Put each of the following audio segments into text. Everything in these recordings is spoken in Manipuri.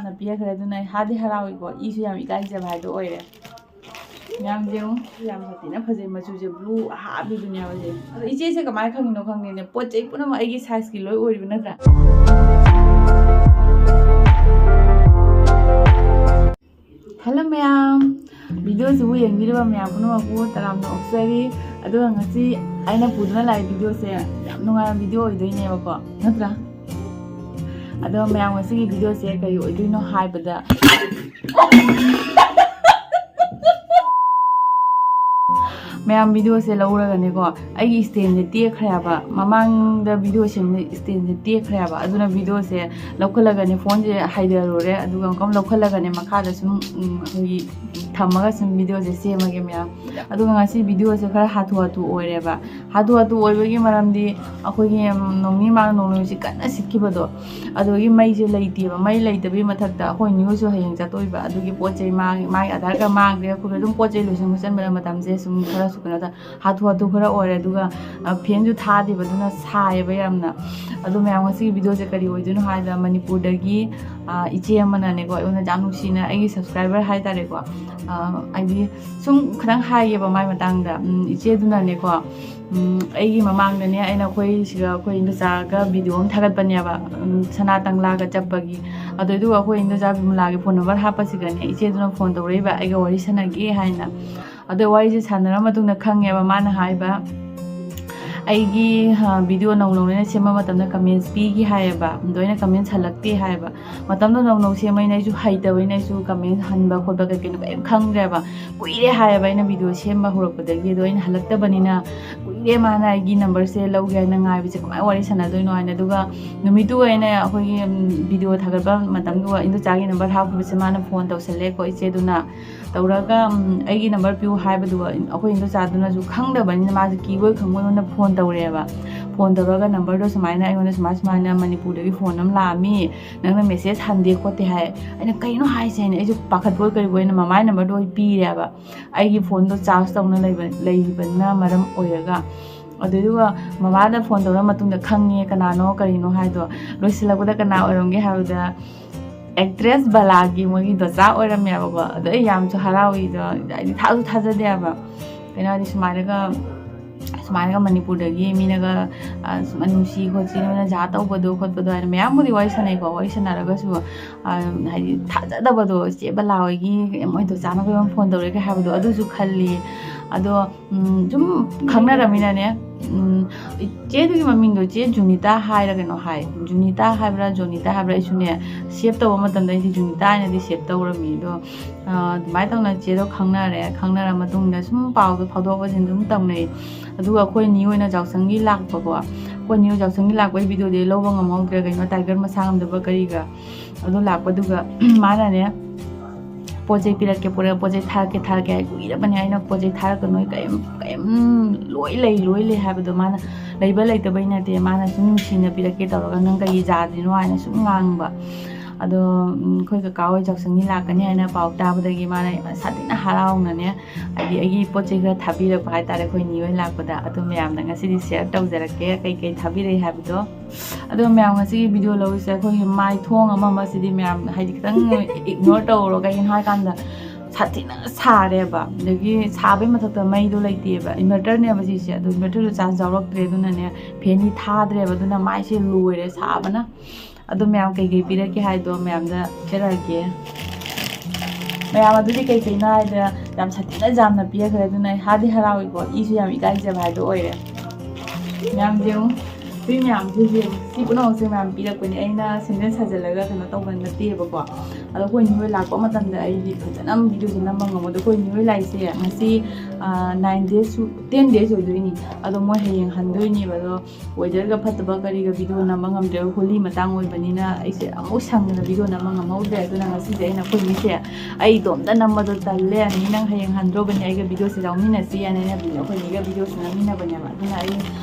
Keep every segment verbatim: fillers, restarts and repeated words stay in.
ꯅ ꯄꯤꯔꯛꯈ꯭ꯔꯦ꯫ ꯑꯗꯨꯅ ꯑꯩ ꯍꯥꯗꯤ ꯍꯔꯥꯎꯏꯀꯣ, ꯏꯁꯨ ꯌꯥꯝ ꯏꯀꯥꯏꯖꯕ ꯍꯥꯏꯗꯣ ꯑꯣꯏꯔꯦ꯫ ꯃꯌꯥꯝꯁꯦ ꯌꯦꯡꯉꯨ, ꯌꯥꯝ ꯁꯥꯊꯤꯅ ꯐꯖꯩ, ꯃꯆꯨꯁꯦ ꯕ꯭ꯂꯨ ꯑꯍꯥꯕꯤꯗꯨꯅꯦꯕ ꯁꯦ꯫ ꯑꯗꯣ ꯏꯆꯦꯁꯦ ꯀꯃꯥꯏꯅ ꯈꯪꯉꯤꯅꯣ ꯈꯪꯗꯦꯅꯦ, ꯄꯣꯠ ꯆꯩ ꯄꯨꯝꯅꯃꯛ ꯑꯩꯒꯤ ꯁꯥꯏꯖꯀꯤ ꯂꯣꯏ ꯑꯣꯏꯔꯤꯕ ꯅꯠꯇ꯭ꯔꯥ? ꯍꯜꯂꯣ ꯃꯌꯥꯝ, ꯚꯤꯗꯤꯑꯣꯁꯤꯕꯨ ꯌꯦꯡꯕꯤꯔꯤꯕ ꯃꯌꯥꯝ ꯄꯨꯝꯅꯃꯛꯄꯨ ꯇꯔꯥꯝꯅ ꯑꯣꯛꯆꯔꯤ꯫ ꯑꯗꯨꯒ ꯉꯁꯤ ꯑꯩꯅ ꯄꯨꯗꯨꯅ ꯂꯥꯛꯏ ꯚꯤꯗꯤꯑꯣꯁꯦ ꯌꯥꯝ ꯅꯨꯡꯉꯥꯏꯕ ꯚꯤꯗꯤꯑꯣ ꯑꯣꯏꯗꯣꯏꯅꯦꯕꯀꯣ, ꯅꯠꯇ꯭ꯔꯥ? ꯑꯗꯣ ꯃꯌꯥꯝ, ꯉꯁꯤꯒꯤ ꯚꯤꯗꯤꯑꯣꯁꯦ ꯀꯔꯤ ꯑꯣꯏꯗꯣꯏꯅꯣ ꯍꯥꯏꯕꯗ, ꯃꯌꯥꯝ, ꯚꯤꯗꯤꯑꯣꯁꯦ ꯂꯧꯔꯒꯅꯦꯀꯣ, ꯑꯩꯒꯤ ꯏꯁꯇꯦꯟꯁꯦ ꯇꯦꯛꯈ꯭ꯔꯦꯕ꯫ ꯃꯃꯥꯡꯗ ꯚꯤꯗꯤꯑꯣ ꯁꯦꯝꯕ ꯏꯁꯇꯦꯟꯁꯦ ꯇꯦꯛꯈ꯭ꯔꯦꯕ꯫ ꯑꯗꯨꯅ ꯚꯤꯗꯤꯑꯣꯁꯦ ꯂꯧꯈꯠꯂꯒꯅꯦ, ꯐꯣꯟꯁꯦ ꯍꯥꯏꯊꯔꯨꯔꯦ, ꯑꯗꯨꯒ ꯑꯃꯨꯛꯀ ꯂꯧꯈꯠꯂꯒꯅꯦ ꯃꯈꯥꯗ ꯁꯨꯝ, ꯎꯝ, ꯑꯩꯈꯣꯏꯒꯤ ꯊꯝꯃꯒ ꯁꯨꯝ ꯚꯤꯗꯤꯑꯣꯁꯦ ꯁꯦꯝꯃꯒꯦ ꯃꯌꯥꯝ꯫ ꯑꯗꯨꯒ ꯉꯁꯤ ꯚꯤꯗꯤꯑꯣꯁꯦ ꯈꯔ ꯍꯥꯊꯨ ꯍꯥꯊꯨ ꯑꯣꯏꯔꯦꯕ꯫ ꯍꯥꯊꯨ ꯍꯥꯊꯨ ꯑꯣꯏꯕꯒꯤ ꯃꯔꯝꯗꯤ ꯑꯩꯈꯣꯏꯒꯤ, ꯎꯝ, ꯅꯣꯡꯅꯤ ꯃꯥꯡ ꯅꯣꯡꯂꯩ ꯅꯨꯡꯁꯤꯠ ꯀꯟꯅ ꯁꯤꯠꯈꯤꯕꯗꯣ, ꯑꯗꯨꯒꯤ ꯃꯩꯁꯦ ꯂꯩꯇꯦꯕ꯫ ꯃꯩ ꯂꯩꯇꯕꯒꯤ ꯃꯊꯛꯇ ꯑꯩꯈꯣꯏ ꯅꯤꯉꯣꯜꯁꯨ ꯍꯌꯦꯡ ꯆꯠꯇꯣꯏꯕ, ꯑꯗꯨꯒꯤ ꯄꯣꯠ ꯆꯩ ꯃꯥꯡ-, ꯃꯥꯒꯤ ꯑꯙꯥꯔ ꯀꯥꯔꯗ ꯃꯥꯡꯈ꯭ꯔꯦ ꯈꯣꯠꯈ꯭ꯔꯦ, ꯑꯗꯨꯝ ꯄꯣꯠ ꯆꯩ ꯂꯣꯏꯁꯤꯟ ꯈꯣꯠꯆꯤꯟꯕꯗ ꯃꯇꯝꯁꯦ ꯁꯨꯝ ꯈꯔꯁꯨ ꯀꯩꯅꯣ ꯇꯧ-, ꯍꯥꯊꯨ ꯍꯥꯊꯨ ꯈꯔ ꯑꯣꯏꯔꯦ꯫ ꯑꯗꯨꯒ, ꯑ, ꯐꯦꯟꯁꯨ ꯊꯥꯗꯦꯕ, ꯑꯗꯨꯅ ꯁꯥꯏꯌꯦꯕ ꯌꯥꯝꯅ꯫ ꯑꯗꯣ ꯃꯌꯥꯝ, ꯉꯁꯤꯒꯤ ꯚꯤꯗꯤꯑꯣꯁꯦ ꯀꯔꯤ ꯑꯣꯏꯗꯣꯏꯅꯣ ꯍꯥꯏꯗ, ꯃꯅꯤꯄꯨꯔꯗꯒꯤ, ꯑ, ꯏꯆꯦ ꯑꯃꯅꯅꯦꯀꯣ, ꯑꯩꯉꯣꯟꯗ ꯌꯥꯝ ꯅꯨꯡꯁꯤꯅ, ꯑꯩꯒꯤ ꯁꯕꯁꯀ꯭ꯔꯥꯏꯕꯔ ꯍꯥꯏꯇꯥꯔꯦꯀꯣ, ꯑ, ꯍꯥꯏꯗꯤ ꯁꯨꯝ ꯈꯤꯇꯪ ꯍꯥꯏꯒꯦꯕ ꯃꯥꯏ ꯃꯇꯥꯡꯗ꯫ ꯎꯝ, ꯏꯆꯦꯗꯨꯅꯅꯦꯀꯣ, ꯎꯝ, ꯑꯩꯒꯤ ꯃꯃꯥꯡꯗꯅꯦ, ꯑꯩꯅ ꯑꯩꯈꯣꯏ ꯁꯤꯗ ꯑꯩꯈꯣꯏ ꯏꯟꯗꯣꯆꯥꯒ ꯚꯤꯗꯤꯑꯣ ꯑꯃ ꯊꯥꯒꯠꯄꯅꯦꯕ, ꯎꯝ, ꯁꯅꯥ ꯇꯪꯂꯥꯒ ꯆꯠꯄꯒꯤ꯫ ꯑꯗꯨꯗꯨꯒ ꯑꯩꯈꯣꯏ ꯏꯟꯗꯣꯆꯥ ꯕꯤꯃꯂꯥꯒꯤ ꯐꯣꯟ ꯅꯝꯕꯔ ꯍꯥꯞꯄꯁꯤꯒꯅꯦ, ꯏꯆꯦꯗꯨꯅ ꯐꯣꯟ ꯇꯧꯔꯛꯏꯕ, ꯑꯩꯒ ꯋꯥꯔꯤ ꯁꯥꯟꯅꯒꯦ ꯍꯥꯏꯅ꯫ ꯑꯗꯣ ꯋꯥꯔꯤꯁꯦ ꯁꯥꯟꯅꯔ ꯃꯇꯨꯡꯗ ꯈꯪꯉꯦꯕ ꯃꯥꯅ ꯍꯥꯏꯕ, ꯑꯩꯒꯤ, ꯍꯥ, ꯚꯤꯗꯤꯑꯣ ꯅꯧ ꯅꯧꯅ ꯑꯩꯅ ꯁꯦꯝꯕ ꯃꯇꯝꯗ ꯀꯃꯦꯟꯁ ꯄꯤꯈꯤ ꯍꯥꯏꯌꯦꯕ, ꯑꯗꯣ ꯑꯩꯅ ꯀꯃꯦꯟꯁ ꯍꯜꯂꯛꯇꯦ ꯍꯥꯏꯌꯦꯕ꯫ ꯃꯇꯝꯗꯣ ꯅꯧ ꯅꯧ ꯁꯦꯝꯕꯅꯤꯅ ꯑꯩꯁꯨ ꯍꯩꯇꯕꯅꯤꯅ ꯑꯩꯁꯨ ꯀꯃꯦꯟꯁ ꯍꯟꯕ ꯈꯣꯠꯄ ꯀꯩ ꯀꯩꯅꯣ ꯀꯔꯤꯝ ꯈꯪꯗ꯭ꯔꯦꯕ꯫ ꯀꯨꯏꯔꯦ ꯍꯥꯏꯌꯦꯕ ꯑꯩꯅ ꯚꯤꯗꯤꯑꯣ ꯁꯦꯝꯕ ꯍꯧꯔꯛꯄꯗꯒꯤ, ꯑꯗꯣ ꯑꯩꯅ ꯍꯜꯂꯛꯇꯕꯅꯤꯅ ꯀꯨꯏꯔꯦ ꯃꯥꯅ ꯑꯩꯒꯤ ꯅꯝꯕꯔꯁꯦ ꯂꯧꯒꯦ ꯍꯥꯏꯅ ꯉꯥꯏꯕꯁꯦ, ꯀꯃꯥꯏꯅ ꯋꯥꯔꯤ ꯁꯥꯟꯅꯗꯣꯏꯅꯣ ꯍꯥꯏꯅ꯫ ꯑꯗꯨꯒ ꯅꯨꯃꯤꯠꯇꯨ ꯑꯩꯅ ꯑꯩꯈꯣꯏꯒꯤ, ꯎꯝ, ꯚꯤꯗꯤꯑꯣ ꯊꯥꯒꯠꯄ ꯃꯇꯝꯗꯨꯗ ꯏꯟꯗꯣꯆꯥꯒꯤ ꯅꯝꯕꯔ ꯍꯥꯞꯈꯤꯕꯁꯦ ꯃꯥꯅ ꯐꯣꯟ ꯇꯧꯁꯜꯂꯦꯀꯣ ꯏꯆꯦꯗꯨꯅ꯫ ꯇꯧꯔꯒ, ꯎꯝ, ꯑꯩꯒꯤ ꯅꯝꯕꯔ ꯄꯤꯌꯨ ꯍꯥꯏꯕꯗꯨꯒ ꯑꯩꯈꯣꯏ ꯏꯟꯗꯣꯆꯥꯗꯨꯅꯁꯨ ꯈꯪꯗꯕꯅꯤꯅ ꯃꯥꯁꯦ ꯀꯤꯕꯣꯏ ꯈꯪꯕꯣꯏ ꯑꯩꯉꯣꯟꯗ ꯐꯣꯟ ꯇꯧꯔꯛꯑꯦꯕ꯫ ꯐꯣꯟ ꯇꯧꯔꯒ ꯅꯝꯕꯔꯗꯣ ꯁꯨꯃꯥꯏꯅ ꯑꯩꯉꯣꯟꯗ ꯁꯨꯃꯥꯏ ꯁꯨꯃꯥꯏꯅ ꯃꯅꯤꯄꯨꯔꯗꯒꯤ ꯐꯣꯟ ꯑꯃ ꯂꯥꯛꯑꯝꯃꯤ, ꯅꯪꯅ ꯃꯦꯁꯦꯖ ꯍꯟꯗꯦ ꯈꯣꯠꯇꯦ ꯍꯥꯏ꯫ ꯑꯩꯅ ꯀꯩꯅꯣ ꯍꯥꯏꯁꯦ ꯍꯥꯏꯅ ꯑꯩꯁꯨ ꯄꯥꯈꯠꯄꯣꯏ ꯀꯔꯤꯕꯣꯏ ꯑꯩꯅ ꯃꯃꯥꯏ ꯅꯝꯕꯔꯗꯣ ꯑꯩ ꯄꯤꯔꯦꯕ꯫ ꯑꯩꯒꯤ ꯐꯣꯟꯗꯣ ꯆꯥꯔꯖ ꯇꯧꯅ ꯂꯩꯕ, ꯂꯩꯔꯤꯕꯅ ꯃꯔꯝ ꯑꯣꯏꯔꯒ ꯑꯗꯨꯗꯨꯒ ꯃꯃꯥꯅ ꯐꯣꯟ ꯇꯧꯔ ꯃꯇꯨꯡꯗ ꯈꯪꯉꯦ ꯀꯅꯥꯅꯣ ꯀꯔꯤꯅꯣ ꯍꯥꯏꯗꯣ꯫ ꯂꯣꯏꯁꯤꯜꯂꯛꯄꯗ ꯀꯅꯥ ꯑꯣꯏꯔꯝꯒꯦ ꯍꯥꯏꯕꯗ, ꯑꯦꯛꯇ꯭ꯔꯦꯁ ꯕꯂꯥꯒꯤ ꯃꯣꯏꯒꯤ ꯗꯣꯆꯥ ꯑꯣꯏꯔꯝꯃꯦꯕꯀꯣ꯫ ꯑꯗꯣ ꯑꯩ ꯌꯥꯝꯁꯨ ꯍꯔꯥꯎꯏꯗꯣ, ꯍꯥꯏꯗꯤ ꯊꯥꯁꯨ ꯊꯥꯖꯗꯦꯕ꯫ ꯀꯩꯅꯣ ꯍꯥꯏꯗꯤ ꯁꯨꯃꯥꯏꯅꯒ ꯁꯨꯃꯥꯏꯅꯒ ꯃꯅꯤꯄꯨꯔꯗꯒꯤ ꯃꯤꯅꯒ, ꯑ, ꯁꯨꯃꯥꯏꯅ ꯅꯨꯡꯁꯤ ꯈꯣꯠꯁꯤ, ꯅꯣꯏꯅ ꯖꯥ ꯇꯧꯕꯗꯣ ꯈꯣꯠꯄꯗꯣ ꯍꯥꯏꯅ ꯃꯌꯥꯝꯕꯨꯗꯤ ꯋꯥꯔꯤ ꯁꯥꯟꯅꯩꯀꯣ꯫ ꯋꯥꯔꯤ ꯁꯥꯟꯅꯔꯒꯁꯨ, ꯑ, ꯍꯥꯏꯗꯤ ꯊꯥꯖꯗꯕꯗꯣ, ꯆꯦ ꯕꯂꯥ ꯍꯣꯏꯒꯤ ꯃꯣꯏ ꯗꯣꯆꯥꯅ ꯀꯩꯅꯣꯝ ꯐꯣꯟ ꯇꯧꯔꯛꯑꯦ ꯍꯥꯏꯕꯗꯣ ꯑꯗꯨꯁꯨ ꯈꯜꯂꯤ꯫ ꯑꯗꯣ, ꯎꯝ, ꯁꯨꯝ ꯈꯪꯅꯔꯃꯤꯅꯅꯦ, ꯎꯝ, ꯏꯆꯦꯗꯨꯒꯤ ꯃꯃꯤꯡꯗꯣ ꯆꯦ ꯖꯨꯅꯤꯇꯥ ꯍꯥꯏꯔ ꯀꯩꯅꯣ ꯍꯥꯏ꯫ ꯖꯨꯅꯤꯇꯥ ꯍꯥꯏꯕ꯭ꯔꯥ ꯖꯣꯅꯤꯇꯥ ꯍꯥꯏꯕ꯭ꯔꯥ? ꯑꯩꯁꯨꯅꯦ, ꯁꯦꯞ ꯇꯧꯕ ꯃꯇꯝꯗ ꯑꯩꯗꯤ ꯖꯨꯅꯤꯇꯥ ꯍꯥꯏꯅꯗꯤ ꯁꯦꯞ ꯇꯧꯔꯝꯃꯤ꯫ ꯑꯗꯣ, ꯑ, ꯑꯗꯨꯃꯥꯏꯅ ꯇꯧꯅ ꯆꯦꯗꯣ ꯈꯪꯅꯔꯦ꯫ ꯈꯪꯅꯔ ꯃꯇꯨꯡꯗ ꯁꯨꯝ ꯄꯥꯎꯗꯣ ꯐꯥꯎꯗꯣꯛ ꯐꯥꯎꯖꯤꯟ ꯑꯗꯨꯝ ꯇꯧꯅꯩ꯫ ꯑꯗꯨꯒ ꯑꯩꯈꯣꯏ ꯅꯤ ꯑꯣꯏꯅ ꯖꯥꯎꯁꯪꯒꯤ ꯂꯥꯛꯄꯀꯣ꯫ ꯑꯩꯈꯣꯏ ꯅꯤ ꯍꯣꯏ ꯖꯥꯎꯁꯪꯒꯤ ꯂꯥꯛꯄꯒꯤ ꯚꯤꯗꯤꯑꯣꯗꯤ ꯂꯧꯕ ꯉꯝꯍꯧꯗ꯭ꯔꯦ, ꯀꯩꯅꯣ, ꯇꯥꯏꯒꯔ ꯃꯁꯥ ꯉꯝꯗꯕ ꯀꯔꯤꯒ꯫ ꯑꯗꯨ ꯂꯥꯛꯄꯗꯨꯒ ꯃꯥꯅꯅꯦ, "ꯄꯣꯠ ꯆꯩ ꯄꯤꯔꯛꯀꯦ, ꯄꯨꯔꯛ-, ꯄꯣꯠ ꯆꯩ ꯊꯥꯔꯛꯀꯦ, ꯊꯥꯔꯛꯀꯦ" ꯍꯥꯏ꯫ ꯀꯨꯏꯔꯕꯅꯦ ꯑꯩꯅ ꯄꯣꯠ ꯆꯩ ꯊꯥꯔꯛꯀꯅꯣ, ꯀꯩꯝ, ꯀꯩꯝ, ꯂꯣꯏ ꯂꯩ, ꯂꯣꯏ ꯂꯩ ꯍꯥꯏꯕꯗꯣ꯫ ꯃꯥꯅ ꯂꯩꯕ ꯂꯩꯇꯕꯩ ꯅꯠꯇꯦ, ꯃꯥꯅ ꯁꯨꯝ ꯅꯨꯡꯁꯤꯅ ꯄꯤꯔꯛꯀꯦ ꯇꯧꯔꯒ ꯅꯪ ꯀꯩꯒꯤ ꯖꯥꯗ꯭ꯔꯤꯅꯣ ꯍꯥꯏꯅ ꯁꯨꯝ ꯉꯥꯡꯕ꯫ ꯑꯗꯣ, ꯎꯝ, ꯑꯩꯈꯣꯏ ꯀꯀꯥ ꯍꯣꯏ ꯖꯥꯎꯁꯪꯒꯤ ꯂꯥꯛꯀꯅꯤ ꯍꯥꯏꯅ ꯄꯥꯎ ꯇꯥꯕꯗꯒꯤ ꯃꯥꯅ ꯁꯥꯊꯤꯅ ꯍꯔꯥꯎꯅꯅꯦ, ꯍꯥꯏꯗꯤ ꯑꯩꯒꯤ ꯄꯣꯠ ꯆꯩ ꯈꯔ ꯊꯥꯕꯤꯔꯛꯄ ꯍꯥꯏꯇꯥꯔꯦ, ꯑꯩꯈꯣꯏ ꯅꯤ ꯍꯣꯏ ꯂꯥꯛꯄꯗ꯫ ꯑꯗꯣ ꯃꯌꯥꯝꯗ ꯉꯁꯤꯗꯤ ꯁꯤꯌꯔ ꯇꯧꯖꯔꯛꯀꯦ ꯀꯩ ꯀꯩ ꯊꯥꯕꯤꯔꯛꯏ ꯍꯥꯏꯕꯗꯣ꯫ ꯑꯗꯣ ꯃꯌꯥꯝ, ꯉꯁꯤꯒꯤ ꯚꯤꯗꯤꯑꯣ ꯂꯧꯔꯤꯁꯦ ꯑꯩꯈꯣꯏꯒꯤ ꯃꯥꯏ ꯊꯣꯡ ꯑꯃ ꯑꯃꯁꯤꯗꯤ ꯃꯌꯥꯝ ꯍꯥꯏꯗꯤ ꯈꯤꯇꯪ ꯏꯒꯅꯣꯔ ꯇꯧꯔꯣ꯫ ꯀꯩꯒꯤꯅꯣ ꯍꯥꯏꯀꯥꯟꯗ ꯁꯥꯊꯤꯅ ꯁꯥꯔꯦꯕ, ꯑꯗꯒꯤ ꯁꯥꯕꯩ ꯃꯊꯛꯇ ꯃꯩꯗꯣ ꯂꯩꯇꯦꯕ, ꯏꯟꯚꯔꯇꯔꯅꯦꯕ ꯁꯤꯁꯦ꯫ ꯑꯗꯣ ꯏꯟꯚꯔꯇꯔꯗꯣ ꯆꯥꯔꯖ ꯌꯥꯎꯔꯛꯇ꯭ꯔꯦ, ꯑꯗꯨꯅꯅꯦ ꯐꯦꯟꯗꯤ ꯊꯥꯗ꯭ꯔꯦꯕ꯫ ꯑꯗꯨꯅ ꯃꯥꯏꯁꯦ ꯂꯣꯏꯔꯦ ꯁꯥꯕꯅ꯫ ꯑꯗꯣ ꯃꯌꯥꯝ ꯀꯩꯀꯩ ꯄꯤꯔꯛꯀꯦ ꯍꯥꯏꯗꯣ ꯃꯌꯥꯝꯗ ꯄꯤꯔꯛꯑꯒꯦ꯫ ꯃꯌꯥꯝ ꯑꯗꯨꯗꯤ ꯀꯩꯀꯩꯅꯣ ꯍꯥꯏꯗ ꯌꯥꯝ ꯁꯥꯊꯤꯅ ꯌꯥꯝꯅ ꯄꯤꯔꯛꯈ꯭ꯔꯦ꯫ ꯑꯗꯨꯅ ꯑꯩ ꯍꯥꯔꯗꯤ ꯍꯔꯥꯎꯏꯀꯣ, ꯏꯁꯨ ꯌꯥꯝ ꯏꯀꯥꯏꯖꯕ ꯍꯥꯏꯗꯣ ꯑꯣꯏꯔꯦ꯫ ꯃꯌꯥꯝꯁꯦ ꯌꯦꯡꯉꯨ, ꯁꯤ ꯃꯌꯥꯝꯁꯦ ꯌꯦꯡꯉꯨ, ꯁꯤ ꯄꯨꯝꯅꯃꯛꯁꯦ ꯃꯌꯥꯝ ꯄꯤꯔꯛꯄꯅꯦ꯫ ꯑꯩꯅ ꯁꯦꯝꯖꯤꯟ ꯁꯥꯖꯤꯜꯂꯒ ꯀꯩꯅꯣ ꯇꯧꯕ ꯅꯠꯇꯦꯕꯀꯣ꯫ ꯑꯗꯣ ꯑꯩꯈꯣꯏ ꯅꯤꯉꯣꯜ ꯂꯥꯛꯄ ꯃꯇꯝꯗ ꯑꯩꯗꯤ ꯐꯖꯅ ꯚꯤꯗꯤꯑꯣꯁꯦ ꯅꯝꯕ ꯉꯝꯃꯣꯏ꯫ ꯑꯗꯣ ꯑꯩꯈꯣꯏ ꯅꯤꯉꯣꯜ ꯂꯥꯛꯏꯁꯦ ꯉꯁꯤ, ꯑ, ꯅꯥꯏꯟ ꯗꯦꯖꯁꯨ, ꯇꯦꯟ ꯗꯦꯖ ꯑꯣꯏꯗꯣꯏꯅꯤ꯫ ꯑꯗꯣ ꯃꯣꯏ ꯍꯌꯦꯡ ꯍꯟꯗꯣꯏꯅꯦꯕ꯫ ꯑꯗꯣ ꯋꯦꯗꯔꯒ ꯐꯠꯇꯕ ꯀꯔꯤꯒ ꯚꯤꯗꯤꯑꯣ ꯅꯝꯕ ꯉꯝꯗ꯭ꯔꯦ꯫ ꯍꯣꯂꯤ ꯃꯇꯥꯡ ꯑꯣꯏꯕꯅꯤꯅ ꯑꯩꯁꯦ ꯑꯃꯨꯛ ꯁꯪꯗꯅ ꯚꯤꯗꯤꯑꯣ ꯅꯝꯕ ꯉꯝꯍꯧꯗ꯭ꯔꯦ꯫ ꯑꯗꯨꯅ ꯉꯁꯤꯁꯦ ꯑꯩꯅ ꯑꯩꯈꯣꯏ ꯃꯤꯁꯦ ꯑꯩ ꯏꯇꯣꯝꯇ ꯅꯝꯕꯗꯣ ꯇꯜꯂꯦ꯫ "ꯑꯅꯤ, ꯅꯪ ꯍꯌꯦꯡ ꯍꯟꯗ꯭ꯔꯣꯕꯅꯤ, ꯑꯩꯒ ꯚꯤꯗꯤꯑꯣꯁꯦ ꯌꯥꯎꯃꯤꯟꯅꯁꯤ" ꯍꯥꯏꯅ ꯑꯩꯅ ꯑꯩꯈꯣꯏ ꯃꯤꯒ ꯚꯤꯗꯤꯑꯣꯁꯦ ꯅꯝꯃꯤꯟꯅꯕꯅꯦꯕ꯫ ꯑꯗꯨꯅ ꯑꯩ,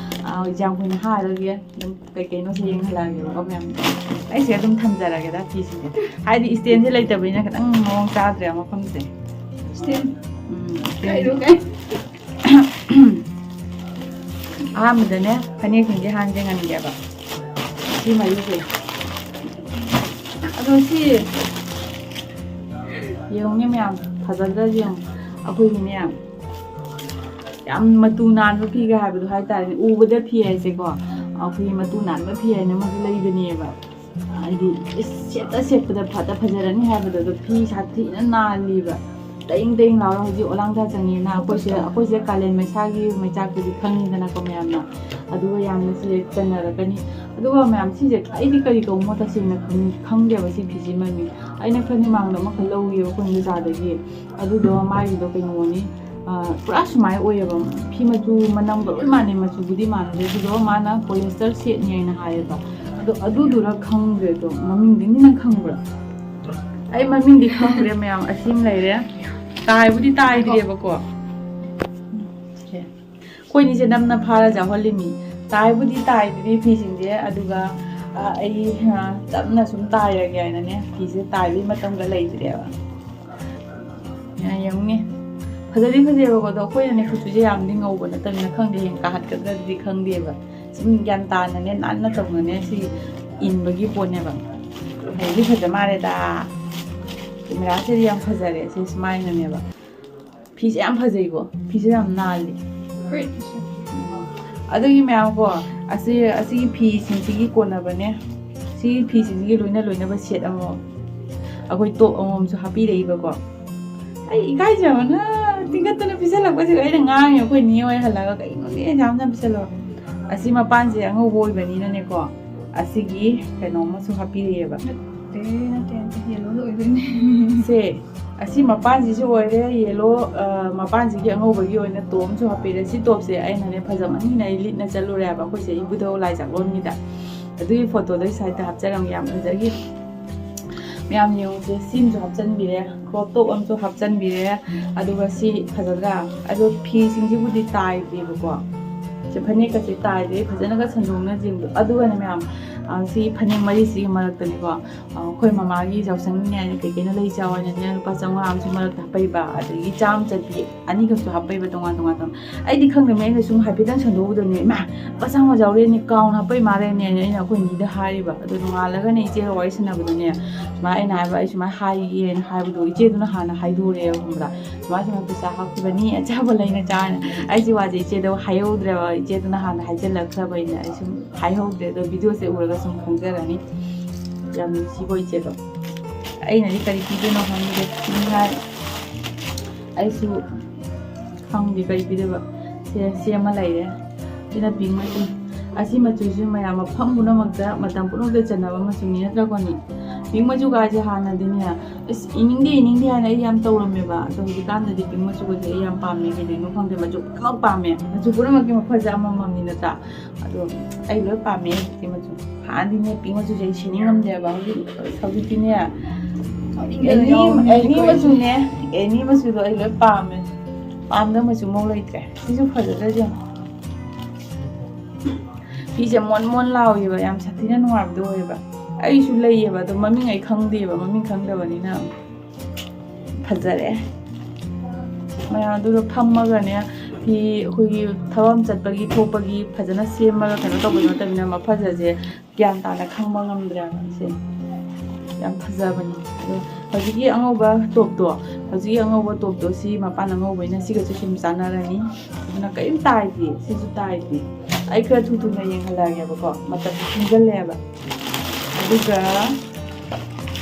ꯑ, ꯌꯥꯝ ꯀꯨꯏꯅ ꯍꯥꯏꯔꯒꯦ, ꯑꯗꯨꯝ ꯀꯩꯀꯩꯅꯣꯁꯦ ꯌꯦꯡꯍꯜꯂꯛꯑꯒꯦꯕꯀꯣ ꯃꯌꯥꯝ꯫ ꯑꯩꯁꯦ ꯑꯗꯨꯝ ꯊꯝꯖꯔꯒꯦꯗ ꯐꯤꯁꯤꯡꯁꯦ, ꯍꯥꯏꯗꯤ ꯏꯁꯇꯦꯟꯁꯦ ꯂꯩꯇꯕꯅꯤꯅ ꯈꯤꯇꯪ ꯃꯑꯣꯡ ꯆꯥꯗ꯭ꯔꯦ ꯃꯐꯝꯁꯦ꯫ ꯏꯁꯇꯦꯟ? ꯎꯝ, ꯏꯁꯇꯦꯟ꯫ ꯀꯩꯅꯣ, ꯀꯩ? ꯑꯍꯥꯟꯕꯗꯅꯦ, ꯐꯅꯦꯛꯁꯤꯡꯁꯦ ꯍꯥꯟꯅ ꯌꯦꯡꯍꯟꯒꯦꯕ꯫ ꯁꯤ ꯃꯔꯤꯁꯦ꯫ ꯑꯗꯣ ꯁꯤ ꯌꯦꯡꯉꯨꯅꯦ ꯃꯌꯥꯝ, ꯐꯖꯗ꯭ꯔꯥ ꯌꯦꯡꯉꯨ꯫ ꯑꯩꯈꯣꯏꯒꯤꯅꯦ, ꯌꯥꯝ ꯃꯇꯨ ꯅꯥꯟꯕ ꯐꯤꯒ ꯍꯥꯏꯕꯗꯣ ꯍꯥꯏꯇꯥꯔꯦꯅꯦ꯫ ꯎꯕꯗ ꯐꯤ ꯍꯥꯏꯁꯦꯀꯣ, ꯑꯩꯈꯣꯏꯒꯤ ꯃꯇꯨ ꯅꯥꯟꯕ ꯐꯤ ꯍꯥꯏꯅ ꯑꯃꯁꯨ ꯂꯩꯕꯅꯦꯕ꯫ ꯍꯥꯏꯗꯤ, ꯏꯁ, ꯁꯦꯠꯇ ꯁꯦꯠꯄꯗ ꯐꯖ ꯐꯖꯔꯅꯤ ꯍꯥꯏꯕꯗꯣ, ꯑꯗꯣ ꯐꯤ ꯁꯥꯊꯤꯅ ꯅꯥꯜꯂꯤꯕ꯫ ꯇꯦꯡ ꯇꯦꯡ ꯂꯥꯎꯔ ꯍꯧꯖꯤꯛ ꯑꯣꯂꯥꯡꯊꯥ ꯆꯪꯉꯦꯅ, ꯑꯩꯈꯣꯏꯁꯦ, ꯑꯩꯈꯣꯏꯁꯦ ꯀꯥꯂꯦꯟ ꯃꯩꯁꯥꯒꯤ ꯃꯩꯆꯥꯛꯇꯨꯗꯤ ꯈꯪꯉꯤꯗꯅꯀꯣ ꯃꯌꯥꯝꯅ꯫ ꯑꯗꯨꯒ ꯌꯥꯝꯅ ꯁꯤꯁꯦ ꯆꯟꯅꯔꯛꯀꯅꯤ꯫ ꯑꯗꯨꯒ ꯃꯌꯥꯝ, ꯁꯤꯁꯦ ꯑꯩꯗꯤ ꯀꯔꯤ ꯀꯧꯕꯅꯣ ꯇꯁꯦꯡꯅ ꯈꯪ-, ꯈꯪꯗꯦꯕ ꯁꯤ ꯐꯤꯁꯤ ꯃꯃꯤꯡ꯫ ꯑꯩꯅ ꯈꯔ ꯃꯃꯥꯡꯗ ꯑꯃꯈꯛ ꯂꯧꯈꯤꯕ ꯑꯩꯈꯣꯏ ꯕꯖꯥꯔꯗꯒꯤ꯫ ꯑꯗꯨꯗꯣ ꯃꯥꯒꯤꯗꯣ ꯀꯩꯅꯣꯅꯤ, ꯑ, ꯄꯨꯔꯥ ꯁꯨꯃꯥꯏꯅ ꯑꯣꯏꯌꯦꯕ꯫ ꯐꯤ ꯃꯆꯨ ꯃꯅꯝꯒ ꯂꯣꯏ ꯃꯥꯟꯅꯩ, ꯃꯆꯨꯕꯨꯗꯤ ꯃꯥꯟꯅꯗꯦ꯫ ꯑꯗꯨꯗꯣ ꯃꯥꯅ polyester ꯁꯦꯠꯅꯤ ꯍꯥꯏꯅ ꯍꯥꯏꯌꯦꯕ꯫ ꯑꯗꯣ ꯑꯗꯨꯗꯨꯔ ꯈꯪꯗ꯭ꯔꯦ꯫ ꯑꯗꯣ ꯃꯃꯤꯡꯗꯤ ꯅꯪ ꯈꯪꯕ꯭ꯔꯥ? ꯑꯩ ꯃꯃꯤꯡꯗꯤ ꯈꯪꯗ꯭ꯔꯦ ꯃꯌꯥꯝ꯫ ꯑꯁꯤꯃ ꯂꯩꯔꯦ꯫ ꯇꯥꯏꯕꯨꯗꯤ ꯇꯥꯏꯗ꯭ꯔꯦꯕꯀꯣ꯫ ꯁꯦ꯫ ꯑꯩꯈꯣꯏꯅꯤꯁꯦ ꯅꯝꯅ ꯐꯥꯔ ꯌꯥꯎꯍꯜꯂꯤꯃꯤ꯫ ꯇꯥꯏꯕꯨꯗꯤ ꯇꯥꯏꯗ꯭ꯔꯤ ꯐꯤꯁꯤꯡꯁꯦ, ꯑꯗꯨꯒ, ꯑ, ꯑꯩ, ꯑ, ꯇꯞꯅ ꯁꯨꯝ ꯇꯥꯏꯔꯒꯦ ꯍꯥꯏꯅꯅꯦ, ꯐꯤꯁꯦ ꯇꯥꯏꯕꯒꯤ ꯃꯇꯝꯒ ꯂꯩꯇ꯭ꯔꯦꯕ꯫ ꯌꯥ-, ꯌꯦꯡꯉꯨꯅꯦ꯫ ꯐꯖꯗꯤ ꯐꯖꯩꯕꯀꯣ, ꯑꯗꯣ ꯑꯩꯈꯣꯏꯅꯅꯦ ꯀꯨꯆꯨꯁꯦ ꯌꯥꯝꯗꯤ ꯉꯧꯕ ꯅꯠꯇꯕꯅꯤꯅ ꯈꯪꯗꯦ, ꯍꯌꯦꯡ ꯀꯥꯍꯠꯀꯗ꯭ꯔꯗꯤ ꯈꯪꯗꯦꯕ꯫ ꯁꯨꯝ ꯒ꯭ꯌꯥꯟ ꯇꯥꯅꯅꯦ, ꯅꯥꯟꯅ ꯇꯧꯅꯅꯦ ꯁꯤ ꯏꯟꯕꯒꯤ ꯄꯣꯠꯅꯦꯕ꯫ ꯐꯖꯗꯤ ꯐꯖ ꯃꯥꯜꯂꯦꯗ꯫ ꯀꯦꯃꯦꯔꯥꯁꯤꯗꯤ ꯌꯥꯝ ꯐꯖꯔꯦ, ꯁꯤ ꯁꯨꯃꯥꯏꯅꯅꯦꯕ꯫ ꯐꯤꯁꯦ ꯌꯥꯝ ꯐꯖꯩꯀꯣ, ꯐꯤꯁꯦ ꯌꯥꯝ ꯅꯥꯜꯂꯤ꯫ ꯑꯗꯨꯒꯤ ꯃꯌꯥꯝ ꯀꯣ, ꯑꯁꯤ, ꯑꯁꯤꯒꯤ ꯐꯤꯁꯤꯡꯁꯤꯒꯤ ꯀꯣꯟꯅꯕꯅꯦ꯫ ꯁꯤꯒꯤ ꯐꯤꯁꯤꯡꯁꯤꯒꯤ ꯂꯣꯏꯅ ꯂꯣꯏꯅꯕ set ꯑꯃꯃꯝ꯫ ꯑꯩꯈꯣꯏ top ꯑꯃꯃꯝꯁꯨ ꯍꯥꯞꯄꯤꯔꯛꯏꯕꯀꯣ꯫ ꯑꯩ ꯏꯀꯥꯏꯖꯕꯅ ꯇꯤꯡꯈꯠꯇꯅ ꯄꯤꯁꯜꯂꯛꯄꯁꯤꯗ ꯑꯩꯅ ꯉꯥꯡꯉꯦ ꯑꯩꯈꯣꯏ ꯅꯦ ꯍꯣꯏ ꯍꯜꯂꯒ, "ꯀꯩꯅꯣꯅꯦ ꯌꯥꯝꯅ ꯄꯤꯁꯜꯂꯣ?" ꯑꯁꯤ ꯃꯄꯥꯟꯁꯦ ꯑꯉꯧꯕ ꯑꯣꯏꯕꯅꯤꯅꯅꯦꯀꯣ, ꯑꯁꯤꯒꯤ ꯀꯩꯅꯣ ꯑꯃꯁꯨ ꯍꯥꯞꯄꯤꯔꯛꯑꯦꯕ꯫ ꯅꯠꯇꯦ, ꯅꯠꯇꯦ, ꯅꯠꯇꯦ, yellowꯗ ꯑꯣꯏꯗꯣꯏꯅꯦ꯫ ꯁꯦ, ꯑꯁꯤ ꯃꯄꯥꯟꯁꯤꯁꯨ ꯑꯣꯏꯔꯦ yellow, ꯑ, ꯃꯄꯥꯟꯁꯤꯒꯤ ꯑꯉꯧꯕꯒꯤ ꯑꯣꯏꯅ top ꯑꯃꯁꯨ ꯍꯥꯞꯄꯤꯔꯦ꯫ ꯁꯤ topꯁꯦ ꯑꯩꯅꯅꯦ ꯐꯖꯃꯟꯒꯤꯅ ꯑꯩ ꯂꯤꯠꯅ ꯆꯠꯂꯨꯔꯦꯕ ꯑꯩꯈꯣꯏꯁꯦ ꯏꯕꯨꯙꯧ ꯂꯥꯏ ꯆꯥꯛꯂꯣꯟꯒꯤꯗ꯫ ꯑꯗꯨꯒꯤ photoꯗꯣ ꯑꯩ sideꯇ ꯍꯥꯞꯆꯔꯝꯒꯦ, ꯌꯥꯝ ꯐꯖꯈꯤ꯫ ꯃꯌꯥꯝ ꯌꯦꯡꯉꯨꯁꯦ, ꯁꯤ ꯑꯃꯁꯨ ꯍꯥꯞꯆꯤꯟꯕꯤꯔꯦ, crop top ꯑꯃꯁꯨ ꯍꯥꯞꯆꯤꯟꯕꯤꯔꯦ꯫ ꯑꯗꯨꯒ ꯁꯤ ꯐꯖꯗ꯭ꯔꯥ? ꯑꯗꯣ ꯐꯤꯁꯤꯡꯁꯤꯕꯨꯗꯤ ꯇꯥꯏꯗꯦꯕꯀꯣ꯫ ꯁꯤ ꯐꯅꯦꯛꯀꯁꯦ ꯇꯥꯏꯗꯤ ꯑꯩ ꯐꯖꯅꯒ ꯁꯟꯗꯣꯛꯅ ꯌꯦꯡꯕ꯫ ꯑꯗꯨꯒꯅꯦ ꯃꯌꯥꯝ, ꯑ, ꯁꯤ ꯐꯅꯦꯛ ꯃꯔꯤꯁꯤꯒꯤ ꯃꯔꯛꯇꯅꯤꯀꯣ, ꯑ, ꯑꯩꯈꯣꯏ ꯃꯃꯥꯒꯤ ꯌꯥꯎꯁꯪꯒꯤꯅꯦ ꯍꯥꯏꯅ ꯀꯩ ꯀꯩꯅꯣ ꯂꯩ ꯆꯥꯎ ꯍꯥꯏꯅꯅꯦ ꯂꯨꯄꯥ ꯆꯥꯝꯃꯉꯥ ꯑꯃꯁꯨ ꯃꯔꯛꯇ ꯍꯥꯞꯄꯩꯕ, ꯑꯗꯒꯤ ꯆꯥꯝꯃ ꯆꯠꯄꯤ ꯑꯅꯤꯈꯛꯁꯨ ꯍꯥꯞꯄꯩꯕ ꯇꯣꯉꯥꯟ ꯇꯣꯉꯥꯟ ꯇꯣꯉꯥꯟ꯫ ꯑꯩꯗꯤ ꯈꯪꯗꯕꯅꯦ, ꯑꯩꯅ ꯁꯨꯝ ꯍꯥꯏꯐꯦꯠꯇꯪ ꯁꯟꯗꯣꯛꯎꯗꯕꯅꯦ, "ꯏꯃꯥ, ꯂꯨꯄꯥ ꯆꯥꯝꯃ ꯌꯥꯎꯔꯦꯅꯦ, ꯀꯥꯎꯅ ꯍꯥꯞꯄꯩ ꯃꯥꯜꯂꯦꯅꯦ" ꯍꯥꯏꯅ ꯑꯩꯅ ꯑꯩꯈꯣꯏ ꯑꯅꯤꯗ ꯍꯥꯏꯔꯤꯕ꯫ ꯑꯗꯣ ꯅꯣꯡꯉꯥꯜꯂꯒꯅꯦ ꯏꯆꯦꯒ ꯋꯥꯔꯤ ꯁꯥꯟꯅꯕꯗꯅꯦ ꯁꯨꯃꯥꯏꯅ ꯑꯩꯅ ꯍꯥꯏꯕ, "ꯑꯩ ꯁꯨꯃꯥꯏꯅ ꯍꯥꯏꯒꯦꯅ" ꯍꯥꯏꯕꯗꯣ ꯏꯆꯦꯗꯨꯅ ꯍꯥꯟꯅ ꯍꯥꯏꯗꯣꯔꯛꯑꯦꯕ, ꯈꯪꯕ꯭ꯔꯥ? "ꯁꯨꯃꯥꯏ ꯁꯨꯃꯥꯏꯅ ꯄꯩꯁꯥ ꯍꯥꯞꯈꯤꯕꯅꯤ ꯑꯆꯥꯄꯣꯠ ꯂꯩꯅ ꯆꯥꯅ"꯫ ꯑꯩꯁꯦ ꯋꯥꯁꯦ ꯏꯆꯦꯗ ꯍꯥꯏꯍꯧꯗ꯭ꯔꯦꯕ, ꯏꯆꯦꯗꯨꯅ ꯍꯥꯟꯅ ꯍꯥꯏꯖꯤꯜꯂꯛꯈ꯭ꯔꯕꯅꯤꯅ ꯑꯩ ꯁꯨꯝ ꯍꯥꯏꯍꯧꯗ꯭ꯔꯦ꯫ ꯑꯗꯣ ꯚꯤꯗꯤꯑꯣꯁꯦ ꯎꯔꯒ ꯁꯨꯝ ꯈꯪꯖꯔꯅꯤ꯫ ꯌꯥꯝ ꯅꯨꯡꯁꯤꯕ ꯏꯆꯦꯗꯣ꯫ ꯑꯩꯅꯗꯤ ꯀꯔꯤ ꯄꯤꯗꯣꯏꯅꯣ ꯈꯪꯗꯦ꯫ ꯄꯤꯅꯤꯡꯉꯥꯏ ꯑꯩꯁꯨ ꯈꯪꯗꯦ ꯀꯔꯤ ꯄꯤꯗꯣꯏꯕ꯫ ꯁꯦ, ꯁꯤ ꯑꯃ ꯂꯩꯔꯦ꯫ ꯁꯤꯅ ꯄꯤꯡ ꯃꯆꯨ꯫ ꯑꯁꯤ ꯃꯆꯨꯁꯤ ꯃꯌꯥꯝ ꯃꯐꯝ ꯄꯨꯝꯅꯃꯛꯇ, ꯃꯇꯝ ꯄꯨꯝꯅꯃꯛꯇ ꯆꯟꯅꯕ ꯃꯆꯨꯅꯤ, ꯅꯠꯇ꯭ꯔꯥ ꯀꯣꯅꯤ? ꯄꯤꯡ ꯃꯆꯨꯒꯥꯏꯁꯦ ꯍꯥꯟꯅꯗꯤꯅꯦ, ꯑꯁ, ꯏꯅꯤꯡꯗꯦ, ꯏꯅꯤꯡꯗꯦ ꯍꯥꯏꯅ ꯑꯩ ꯌꯥꯝ ꯇꯧꯔꯝꯃꯦꯕ꯫ ꯑꯗꯣ ꯍꯧꯖꯤꯛꯀꯥꯟꯗꯗꯤ ꯄꯤꯡ ꯃꯆꯨꯒꯁꯦ ꯑꯩ ꯌꯥꯝ ꯄꯥꯝꯃꯦ꯫ ꯀꯩꯒꯤꯅꯣ ꯈꯪꯗꯦ, ꯃꯆꯨ ꯄꯨꯝꯅꯃꯛ ꯄꯥꯝꯃꯦ꯫ ꯃꯆꯨ ꯄꯨꯝꯅꯃꯛꯀꯤ ꯃꯐꯝꯁꯦ ꯑꯃꯃꯝꯅꯤ, ꯅꯠꯇ꯭ꯔꯥ? ꯑꯗꯣ ꯑꯩ ꯂꯣꯏ ꯄꯥꯝꯃꯦ ꯍꯧꯖꯤꯛꯇꯤ ꯃꯆꯨ꯫ ꯍꯥꯟꯅꯗꯤꯅꯦ ꯄꯤꯡ ꯃꯆꯨꯁꯦ ꯑꯩ ꯁꯦꯠꯅꯤꯡꯉꯝꯗꯦꯕ꯫ ꯍꯧꯖꯤꯛ, ꯍꯧꯖꯤꯛꯇꯤꯅꯦ, ꯁꯥꯎꯅꯤꯡꯗꯅ ꯑꯦꯅꯤ, ꯌꯥꯎꯕꯅꯦ ꯑꯦꯅꯤ ꯑꯩꯈꯣꯏ꯫ ꯃꯆꯨꯅꯦ, ꯑꯦꯅꯤ ꯃꯆꯨꯗꯣ ꯑꯩ ꯂꯣꯏ ꯄꯥꯝꯃꯦ꯫ ꯄꯥꯝꯗꯕ ꯃꯆꯨ ꯑꯃꯐꯥꯎ ꯂꯩꯇ꯭ꯔꯦ꯫ ꯁꯤꯁꯨ ꯐꯖꯗ꯭ꯔꯥ ꯌꯦꯡꯉꯣ꯫ ꯐꯤꯁꯦ ꯃꯣꯟ ꯃꯣꯟ ꯂꯥꯎꯋꯦꯕ, ꯌꯥꯝ ꯁꯥꯊꯤꯅ ꯅꯨꯡꯉꯥꯏꯕꯗꯣ ꯑꯣꯏꯌꯦꯕ꯫ ꯑꯩꯁꯨ ꯂꯩꯌꯦꯕ, ꯑꯗꯣ ꯃꯃꯤꯡ ꯑꯩ ꯈꯪꯗꯦꯕ, ꯃꯃꯤꯡ ꯈꯪꯗꯕꯅꯤꯅ꯫ ꯐꯖꯔꯦ꯫ ꯃꯌꯥꯝ ꯑꯗꯨꯒ ꯐꯝꯃꯒꯅꯦ, ꯐꯤ ꯑꯩꯈꯣꯏꯒꯤ ꯊꯕꯛ ꯑꯃ ꯆꯠꯄꯒꯤ ꯊꯣꯛꯄꯒꯤ ꯐꯖꯅ ꯁꯦꯝꯃꯒ ꯀꯩꯅꯣ ꯇꯧꯕꯗꯣ ꯅꯠꯇꯕꯅꯤꯅ, ꯃꯐꯖꯁꯦ ꯒ꯭ꯌꯥꯟ ꯇꯥꯅ ꯈꯪꯕ ꯉꯝꯗ꯭ꯔꯦꯕ꯫ ꯁꯦ ꯌꯥꯝ ꯐꯖꯕꯅꯤ꯫ ꯑꯗꯣ ꯍꯧꯖꯤꯛꯀꯤ ꯑꯉꯧꯕ ꯇꯣꯞꯇꯣ, ꯍꯧꯖꯤꯛꯀꯤ ꯑꯉꯧꯕ ꯇꯣꯞꯇꯣ, ꯁꯤ ꯃꯄꯥꯟ ꯑꯉꯧꯕꯅꯤꯅ ꯁꯤꯒꯁꯨ ꯁꯨꯝ ꯆꯥꯟꯅꯔꯅꯤ꯫ ꯑꯗꯨꯅ ꯀꯔꯤꯝ ꯇꯥꯏꯗꯦ, ꯁꯤꯁꯨ ꯇꯥꯏꯗꯦ꯫ ꯑꯩ ꯈꯔ ꯊꯨ ꯊꯨꯅ ꯌꯦꯡꯍꯜꯂꯛꯑꯒꯦꯕꯀꯣ, ꯃꯇꯝꯁꯨ ꯊꯦꯡꯖꯜꯂꯛꯑꯦꯕ꯫ ꯑꯗꯨꯒ,